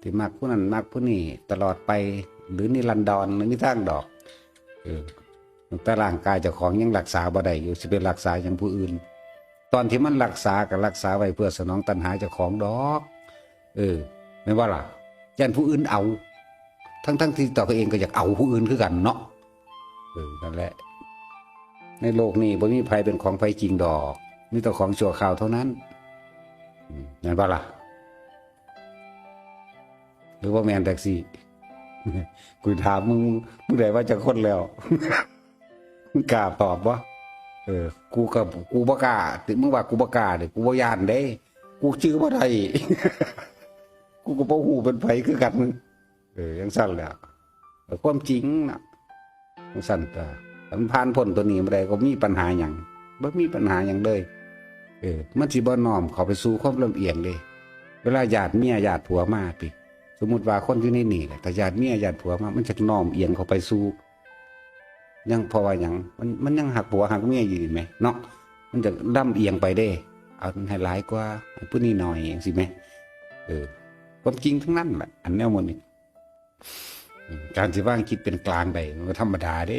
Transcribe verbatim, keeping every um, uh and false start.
สิมักผู้นั้นมักผู้นี้ตลอดไป หรือนิรันดร หรือมีทางดอก เออ ตั้งแต่ร่างกายเจ้าของยังรักษาบ่ได้อยู่ สิไปรักษาหยังผู้อื่น ตอนที่มันรักษาก็รักษาไว้เพื่อสนองตัณหาเจ้าของดอก เออ แม่นบ่ล่ะ ย่านผู้อื่นเอา ทั้งๆที่ตัวเองก็อยากเอาผู้อื่นคือกันเนาะ เออ นั่นแหละ ในโลกนี้บ่มีไผเป็นของไผจริงดอก มีแต่ของชั่วคราวเท่านั้น อืม แม่นบ่ล่ะ หรือว่าแม่นแท็กซี่ กูถามมึง มึงได้ว่าจักคนแล้ว มึงกล้าตอบบ่ เออ กูก็ กูบ่กล้า มึงว่ากูบ่กล้าเด้ กูบ่ย้านเด้ กูจื่อบ่ได้ กูก็บ่ฮู้เป็นไผคือกัน เออ จั่งซั้นแหละ เออ ความจริงน่ะ จั่งซั้นก็ มันผ่านพ้นตัวนี้มาได้ก็มีปัญหาหยัง บ่มีปัญหาหยังเลย เออ มันสิบ่น้อมเข้าไปสู่ความลำเอียงเด้ เวลาญาติเมียญาติผัวมาติ สมมุติว่าคนอยู่ในนี่แหละ ถ้าญาติเมียญาติผัวมา มันจะน้อมเอียงเข้าไปสู่ ยัง เพราะว่าหยัง มัน มันยังฮักผัวฮักเมียอยู่นี่แหมเนาะ มันจะลำเอียงไปเด้ เอาให้หลายกว่า ให้ผู้นี้หน่อย จั่งซี้แหม เออ ความจริงทั้งนั้นแหละ อันแนวหมู่นี้ อืม การสิวางจิตเป็นกลางได้ มันก็ธรรมดาเด้